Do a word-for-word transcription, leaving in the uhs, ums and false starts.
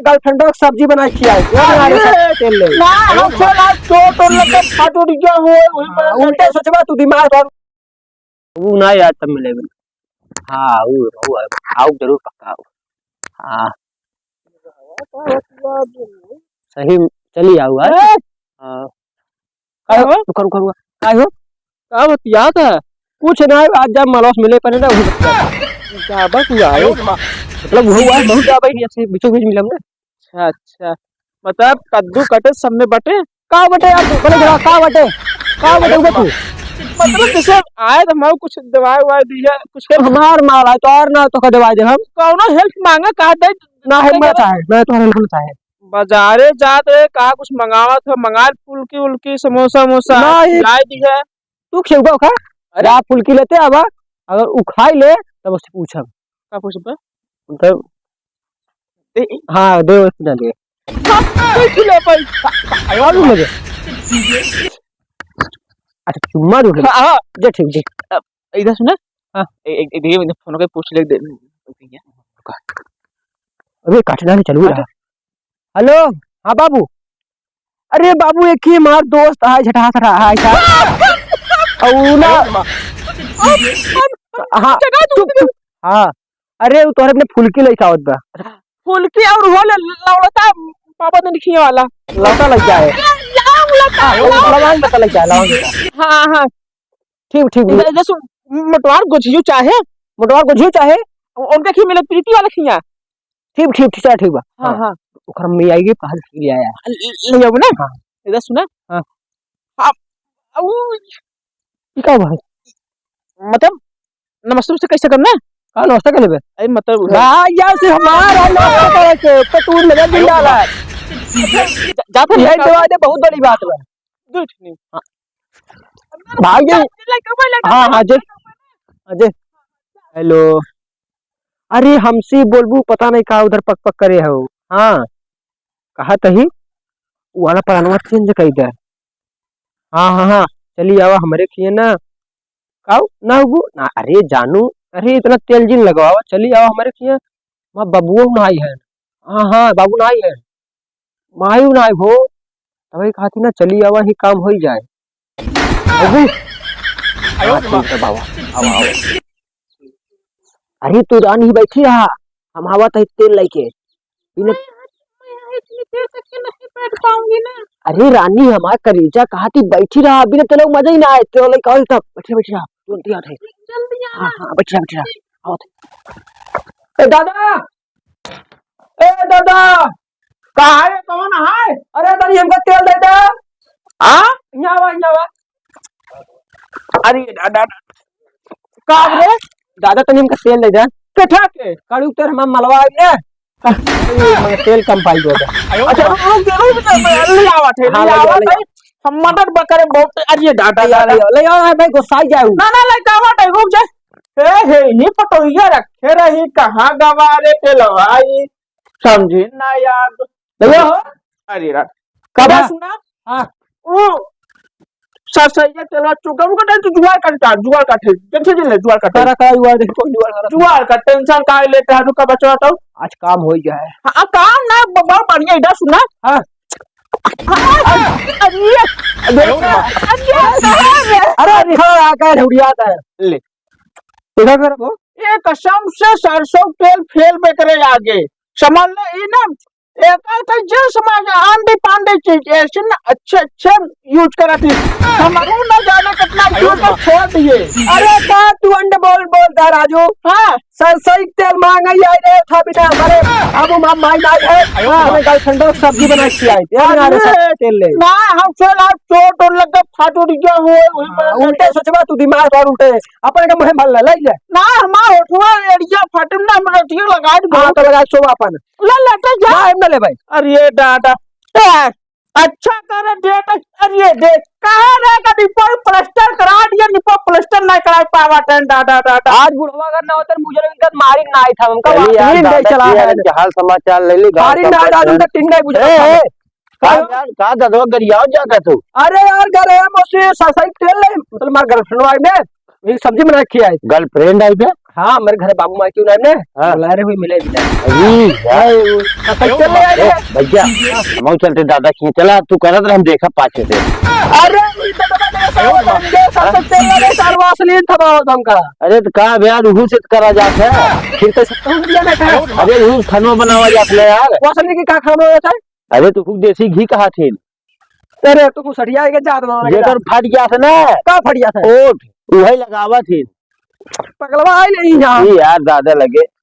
girlfriend क सब्जी बनाइ खियाई। ये बना रे, सब तेल ले। ना, हम छोड़ा, चोट और लगे, फाटू रिया हो, वही हाँ, पर उल्टे सोचबा तू, दिमाग और वो ना यार, तब मिलेबे। हाँ, वो, वो, आओ जरूर पक्का आओ। हाँ। सही, चली आओ आज। ए! हाँ। का हो? रुका, रुका, रुका। का हो? का बतियात है? कुछ ना, आज जब मलवा से मिले परे ना, वही बतियात है। का बा तू आए? मतलब, वो हुआ है, बहुत ज्यादा ही ऐसे बीचों बीच मिलम ना। अच्छा, अच्छा। मतलब, कद्दू कटे सब में बटे? का बटे यार, तू बोले जरा, का बटे? का बटे हुआ तू? मतलब, जैसे आए तो हमारे कुछ दवाई ववाई दी है, कुछ help। हमार माल है, तो और ना तो का दवाई दे हम। कौनो help मांगा, कहा दे, ना help ना चाहे, ना तो help ना चाहे। बाजारे जात रहे, का कुछ मंगावत हो, मंगा फुल्की उल्की, समोसा वमोसा, नहीं। लाई दी है। तू खेउबा ओखा? अरे। जा फुल्की लेते आवा, अगर उ खाई ले, तब उससे पूछब। का पूछबा? मतलब, ए, ए। हाँ, दे, उसको ना दे। हाँ, दे, खिला भाई। आलू में दे। अच्छा, चुम्मा दे। हाँ, हाँ। दे, ठीक, दे। अब, इधर सुना? हाँ। ए-, ए-, ए-, दे, मैंने फोन करके पूछ ले, दे, भैया। अबे, काटना नहीं, चालू रहा। हेलो, हाँ बाबू। अरे बाबू, एक ही हमार दोस्त आए, झटहा सटहा आए था। और ना, हाँ, चुप, चुप। हाँ, अरे, वो तोहरे अपने फुल्की लइका आवत बा। फुल्की और वो ले, लौड़ता पापा ने लिखिए वाला। लौटा लइका है। लौंग लता, हाँ, वो लौंग। लवांग लता लइका है, लवांग लता। हाँ, हाँ। ठीक, ठीक, ठीक। इधर, इधर सुन, मोटवार गोझियो चाहे। मोटवार गोझियो चाहे? उनके खी मिले प्रीति वाला खिया। ठीक, ठीक, ठीक, चला, ठीक बा। हाँ, हाँ। हाँ। ओकर मम्मी आएगी, कहाँ से ले आया? ले, ले जाओ ना। हाँ। इधर सुना। हाँ। हाँ, उ ई का भाई? मतलब, नमस्ते उमस्ते कैसे करना? का नमस्ते कर लेबे? अरे, मतलब, भैया से हमार है, नमस्ते करे के, तो तू लगे बिंदा ला। जा, जा, यही जा। दे, बहुत बड़ी बात बा। दूध नहीं। हाँ। भाई जी। हाँ, हाँ, जी। हाँ, जी। हेलो। अरे, हमसे बोलबू, पता नहीं का उधर पक पक करे हो। हाँ, कहत ही, उ वाला प्लानवा change कइ दे। हाँ, हाँ, हाँ, चली आवा हमरे खिए ना। काऊ, ना हुबू? ना, अरे जानू, अरे इतना तेल जिन लगवावा, चली आवा हमरे खिए। माँ बबुओ ना आई है। हाँ, हाँ, बाबू ना आई है। मायू ना आए हो, तबही कहती ना, चली आवा, ही काम होई जाए। अबू? हाँ, ठीक है बाबा, आवा, आवा। अरे तू रानी बैठी रहा, हम आवत है तेल लेके। बिना मैं, मैं इतनी देर तक के नहीं बैठ पाऊंगी ना। अरे रानी, हमार करेजा कहती बैठी रहा, बिना तेल मजा ही ना आए। तेल लेके आओ तब, बैठी, बैठी रहा, तुरंत ही आते हैं। जल्दी आ। हाँ, हाँ, बैठी रहा, बैठी रहा, आवत है। ए दादा, ए दादा, का है, कौन है? अरे तनी हमका तेल दे दे। हाँ? यहाँ आवा, यहाँ आवा। अरे दादा, का रे? दादा तनी हमका तेल दे दे। कठा के? कड़ू तेल हमार मलवा आइले। अरे, मगर तेल कम पाई दो। अच्छा, रुक, रुक, रुक, रुक, ले आवा थे, हाँ, ले ले आवा ले थे। हम मटर बकरे बहुत, अरे दादा, ले आओ, दादा। ले आओ, ले आओ, भाई, गुस्सा ही जाऊ। ना, ना, ले आवा थे, रुक जा। ए, हे, ये पटोहिया रखे रही, कहाँ गवा रे तेलवाई? समझी ना यार। भैया हो? अरे यार। कब कब? सुना? हाँ। ओ, सरसैया तेलवा चुका, रुका, नहीं तो जुगाड़ कर, जुगाड़ कर, ठीक। टेंशन नहीं ले, जुगाड़ कर। करा, करा, जुगाड़ देखो, जुगाड़ करा। जुगाड़ कर, टेंशन काहे लेते हैं, रुका बचवा तो। आज काम हो गया है। हाँ, काम ना, ब-, बहुत बढ़िया, इधर सुना। हाँ। हाँ, अरे, अरे, अरे, अरे, अरे, अरे, हाँ, आ गए, हुड़िया था। ले। देखा कर वो। ये कसम से सरसों तेल फेल में करे आगे। समझ ले, ई ना, एकर तो जे समाज आंधी पांधी चीज, ऐसे ना अच्छे, अच्छे use करत ही। हमहू ना जाने कितना use कर छोड़ दिए। अरे का तू अंड बोल बोलता राजू? हाँ। सरसों तेल महंगा ही आई रे था बिना हमारे, अब हम माई ना है। हाँ, हमें girlfriend को सब्जी बना के खिलाई। तेल ना रे, अरे, सब तेल ले। ना, हम चला चोट और लगे फाटू रिया हुए, वही हाँ, पर उल्टे सोचबा तू, दिमाग और उल्टे। अपन के मुंह भर ले, ले ले। ना, हमार होठवा एड़िया फाटम ना, हमरा ठीक लगा दे। हाँ, तो लगा, सोवा अपन। ले, ले, तो जा। ना, हम ना ले भाई। अरे दादा, ए, अच्छा करे दे तो, अरे दे, कहाँ रे, कभी कोई प्लास्टर करा दिया, नहीं कोई प्लास्टर नहीं करा पावा तन, दादा, दादा। आज बुढ़वा अगर ना होता, मुझे इज्जत मारी ना आई था, हमका चलिए यार, मारी नहीं दादा, चला ये है। है कि हाल समाचार ले ली, गाँव मारी का ना, दादा, बात है। उनका टिंडा ही बुझा ए, था। ए, का का? यार, का ददवा गरियाव जाता तू? अरे यार, घर है, मौसी, ससई तेल ले, मतलब, मार girlfriend आई ने, ये सब्जी बना के खियाई। Girlfriend आई बे? हाँ, मेरे घर बाबू माई क्यों ना ने? हाँ। बुलाए रहे हुए मिले भी नहीं। अरे, भाई, वो, तो कैसे ले आए रे? भैया, हम चलते दादा के, चला, तू करत रह, हम देखा पाछे से। अरे, ये तो बता दे, साला, हम दे, साला, तो तेल लगे, साला, वासलीन थमाओ तुमका। अरे, तो का बे यार, उहू से करा जात है। फिर तो सत्तर रुपया में था। अरे, उहू खानो बनावा जात है यार। वासलीन की का खानो होता है? अरे, तो खूब देसी घी कहा थे। अरे, तो कुछ सठिया के जात ना लगे। जेकर फट गया था ना। का फट गया था? ओठ, उहे लगावा थे। पगलवा आई नहीं यहाँ। ई यार, दादा लगे।